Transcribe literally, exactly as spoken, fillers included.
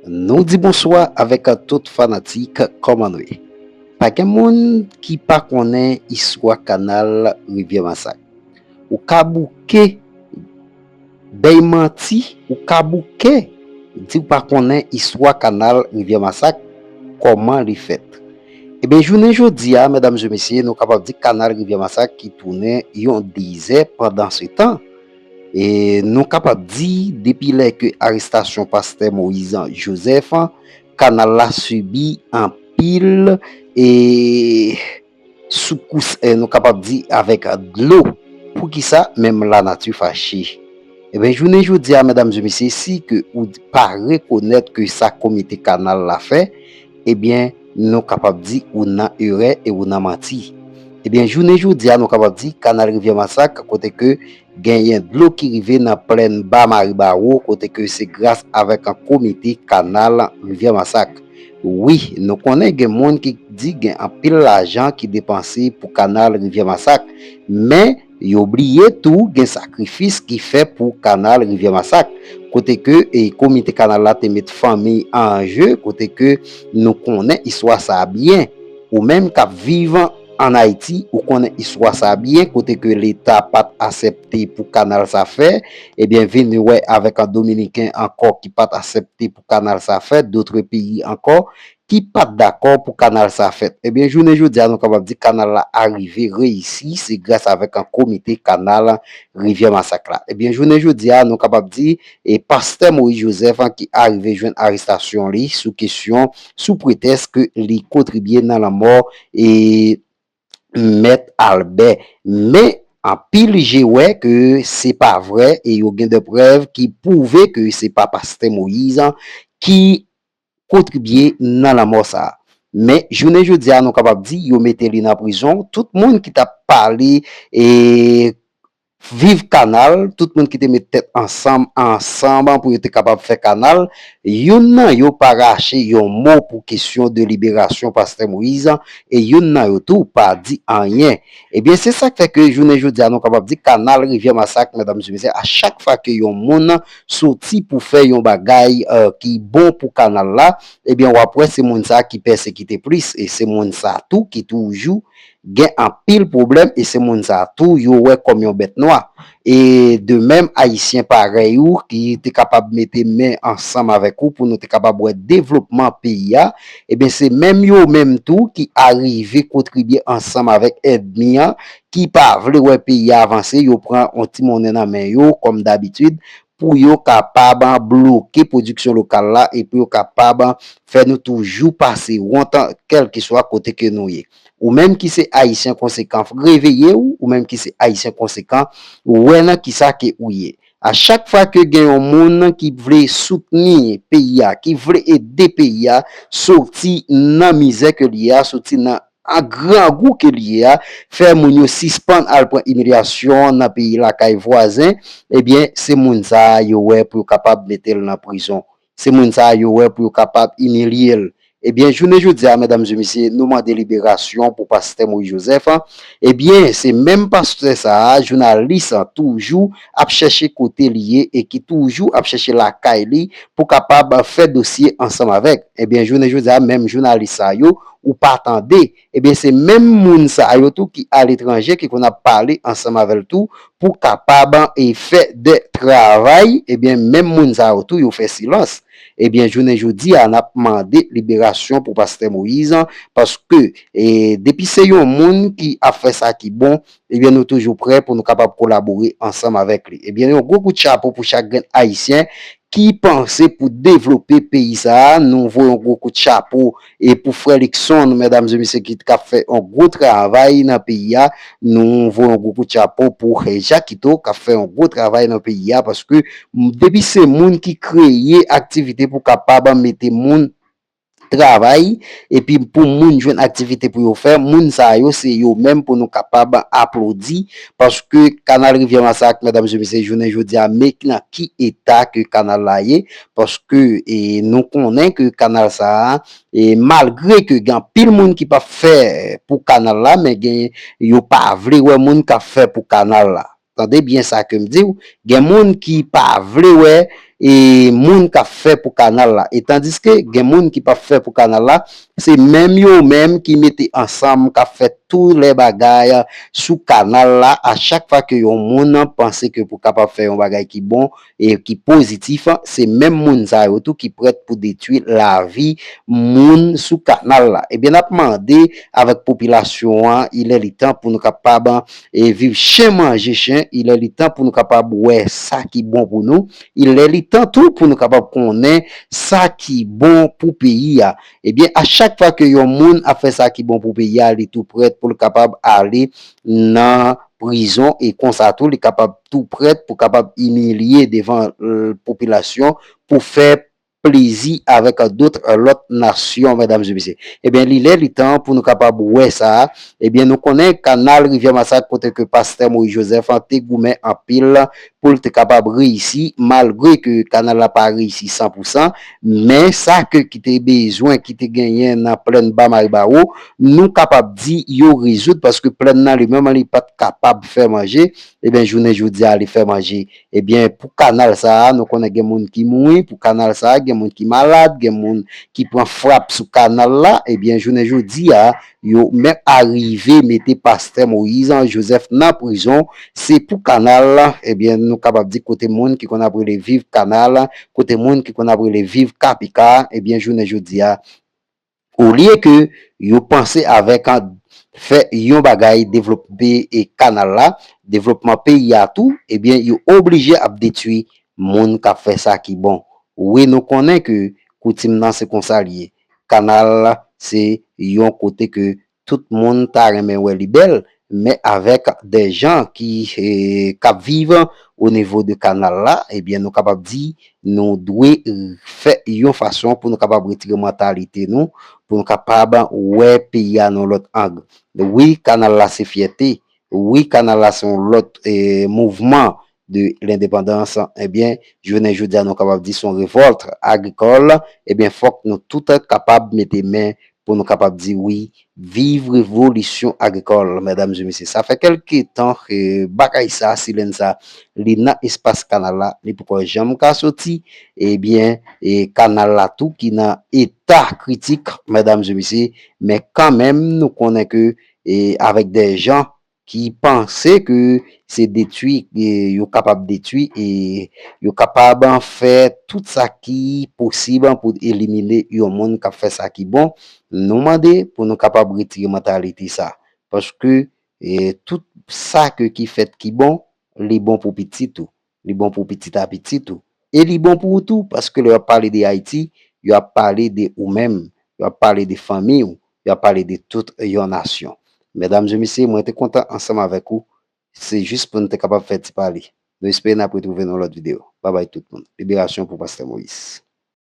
Nou di bonswa avèk tout fanatik, kòman nou ye? Pa gen moun ki pa konnen istwa kanal Rivyè Masak. Ou ka bouke bay manti, ou ka bouke di w pa konnen istwa kanal Rivyè Masak, kòman li fèt. Ebyen, jounen jodi a, medam e mesye, nou kapab di kanal Rivyè Masak ki tounen yon dezè pandan se tan. E nou kapab di, depi lè ke arestasyon pastè Moïse Joseph, kanal la sibi anpil e soukous, e nou kapab di avèk dlo. Poukisa? Menm lanati fache. Ebyen, jounen jodi a, medam e mesye, si ke ou pa rekonèt ke sa komite kanal la fè, ebyen, nou kapab di ou nan erè e ou nan manti. Ebyen, jounen jodi a, nou kapab di kanal Rivyè Masak, kote ke genyen dlo ki rive nan plèn Ba Maribawo, kote ke se gras avèk an komite kanal Rivyè Masak. Wi, nou konnen gen moun ki di gen anpil lajan ki depanse pou kanal Rivyè Masak, men yo bliye tou gen sakrifis ki fè pou kanal Rivyè Masak, kote ke e komite kanal la te met fanmi an je, kote ke nou konnen istwa sa a byen. Ou menm k ap viv ann Ayiti, ou konnen istwa sa a byen, kote ke Leta pa t aksepte pou kanal sa fè, ebyen, vin wè avèk an Dominiken ankò ki pa t aksepte pou kanal sa fèt, dotre peyi ankò ki pa t dakò pou kanal sa fèt. Ebyen, jounen jodi a, nou kapab di kanal la arive reyisi, se gras avèk an komite kanal Rivyè Masak la. Ebyen, jounen jodi a, nou kapab di, e pastè Moïse Joseph an ki arive jwenn arestasyon li sou kesyon, sou pretèks ke li kontribye nan lanmò e Mèt Albert. Men, anpil je wè ke se pa vrè e yo gen de prèv ki pwouve ke se pa pastè Moïse an ki kontribye nan lanmò sa a. Men, jounen jodi a, nou kapab di, yo mete li nan prizon. Tout moun ki t ap pale e viv kanal, tout moun ki te met tèt ansanm, ansanm pou yo te kapab fè kanal, youn nan yo pa rache yon mo pou kesyon de liberasyon pastè Moïse, e youn nan yo tou pa di anyen. Ebyen, se sa k fè ke jounen jodi a, nou kapab di kanal Rivyè Masak, medam e mesye, a chak fwa ke yon moun soti pou fè yon bagay, e, ki bon pou kanal la, ebyen, w ap wè se moun sa ki pèsekite plis, e se moun sa tou ki toujou gen anpil pwoblèm, e se moun sa tou yo wè kòm yon bèt nwa. E de menm, Ayisyen parèy ou ki te kapab mete men ansanm avèk ou pou nou te kapab wè devlopman peyi a, ebyen, se menm yo menm tou ki arive kontribye ansanm avèk ènmi an, ki pa vle wè peyi a avanse, yo pran yon ti monnen nan men yo, kòm dabitid, pou yo kapab bloke pwodiksyon lokal la e pou yo kapab fè nou toujou pase wont, kèlkeswa kote ke nou ye. Ou menm ki se Ayisyen konsekan, reveye w, ou menm ki se Ayisyen konsekan, wè nan kisa ke ou ye. A chak fwa ke gen yon moun ki vle soutni peyi a, ki vle ede peyi a soti nan mizè ke li ye a, soti nan a grangou ke li ye a, fè moun yo sispann al pran imilyasyon nan peyi lakay vwazen, ebyen, se moun sa a yo wè pou yo kapab mete l nan prizon. Se moun sa a yo wè pou yo kapab imilye l. Ebyen, jounen jodi a, medam e mesye, nou mande liberasyon pou pastè Moïse Joseph an. Ebyen, se menm pastè sa a, jounalis an, toujou ap chèche kote li ye e ki toujou ap chèche lakay li pou kapab fè dosye ansanm avèk. Ebyen, jounen jodi a, menm jounalis sa yo, ou pa tande. Ebyen, se menm moun sa yo tou ki aletranje, ki konn ap pale ansanm avè l tou, pou kapab, e, fè de travay. Ebyen, menm moun sa yo tou, yo fè silans. Ebyen, jounen jodi a, n ap mande liberasyon pou pastè Moïse, paske, e, depi se yon moun ki ap fè sa ki bon, ebyen, nou toujou prè pou nou kapab kolabore ansanm avèk li. Ebyen, yon gwo kout chapo pou chak grenn Ayisyen ki panse pou devlope peyi sa a. Nou voye yon gwo kout chapo e pou frè Luckson, medam e mesye, ki t ap fè yon gwo travay nan peyi a. Nou voye yon gwo kout chapo pou frè Jakito k ap fè yon gwo travay nan peyi a, paske m, depi se moun ki kreye aktivite pou kapab mete moun travay, epi pou moun jwenn aktivite pou yo fè, moun sa yo se yo menm pou nou kapab aplodi, paske Kanal Rivyè Masak, medam e mesye, jounen jodi a, men nan ki eta ke kanal la ye, paske, e, nou konnen ke kanal sa a, e, malgre ke gen anpil moun ki p ap fè pou kanal la, men gen, yo pa vle wè moun k ap fè pou kanal la. Tande byen sa ke m di w, gen moun ki pa vle wè e moun k ap fè pou kanal la. E tandiske gen moun ki p ap fè pou kanal la, se menm yo menm ki mete ansanm k ap fè tou lè bagay sou kanal la. A chak fwa ke yon moun panse ke pou kapab fè yon bagay ki bon e ki pozitif, se menm moun sa yo tou ki prèt pou detwi lavi moun sou kanal la. Ebyen, n ap mande avèk popilasyon an, il est le temps pou nou kapab e viv chen manje chen, il est le temps pou nou kapab wè sa ki bon pou nou, il est le temps tou pou nou kapab konnen sa ki bon pou peyi a. Ebyen, a chak fwa ke yon moun ap fè sa ki bon pou peyi a, li tou prèt pou l kapab ale nan prizon e konsa tou, li kapab tou prèt pou kapab imilye devan, euh, popilasyon pou fè plezi avèk dòt, euh, lòt nasyon, medam e mesye. Ebyen, li lè, li tan pou nou kapab wè sa. Ebyen, nou konnen kanal Rivyè Masak kote ke pastè Moïse Joseph an te goumen anpil pou l te kapab reyisi, malgre ke kanal la pa reyisi san pou san, men sa ke ki te bezwen, ki te genyen nan plèn Ba Maribawo, nou kapab di yo rezoud, paske plèn nan li menm li pa t kapab fè manje, ebyen, jounen jodi a, li fè manje. Ebyen, pou kanal sa a, nou konnen gen moun ki mouri, pou kanal sa a, gen moun ki malad, gen moun ki pran frap sou kanal la, ebyen, jounen jodi a, yo menm arive mete pastè Moïse Joseph nan prizon, se pou kanal la, ebyen, nou kapab di kote moun ki konn ap rele Viv Kanal, kote moun ki konn ap rele Viv K P K, ebyen, jounen jodi a, olye ke yo panse avèk an fè yon bagay devlope e kanal la, devlopman peyi a tou, ebyen, yo oblije ap detwi moun k ap fè sa ki bon. Wi, nou konnen ke koutim nan se konsa l ye. Kanal se yon kote ke tout moun ta renmen wè li bèl, men avèk de jan ki, eh, k ap viv o nivo de kanal la, ebyen, nou kapab di, nou dwe fè yon fason pou nou kapab retire mantalite nou, pou nou kapab wè peyi a nan lòt ang. Wi, kanal la se fyète. Wi, kanal la se yon lòt, eh, mouvman de lendepandans. Ebyen, jounen jodi a, nou kapab di se yon revòlt agrikòl. Ebyen, fòk nou tout kapab mete men pou nou kapab di wi, viv revolisyon agrikòl, medam e mesye. Sa fè kèlke tan ke bagay sa, silèn sa, li nan espas kanal la, li poko janm ka soti. Ebyen, e kanal la tou ki nan eta kritik, medam e mesye, men kanmenm nou konnen ke, e avèk de jan ki panse ke se detwi, e yo kapab detwi, e yo kapab fè tout sa ki posib pou elimine yon moun k ap fè sa ki bon, nou mande pou nou kapab retire mantalite sa. Paske, e tout sa ke ki fèt ki bon, li bon pou pitit ou. Li bon pou pitit a pitit ou. E li bon pou ou tou, paske lè y ap pale de Ayiti, y ap pale de ou menm, y ap pale de fanmi w, y ap pale de tout yon nasyon. Medam e mesye, mwen te kontan ansanm avèk ou. Se jis pou n te kapab fè ti pale. Nou espere n ap retwouve nan lòt videyo. Babay tout moun. Liberasyon pou Pastè Moïse.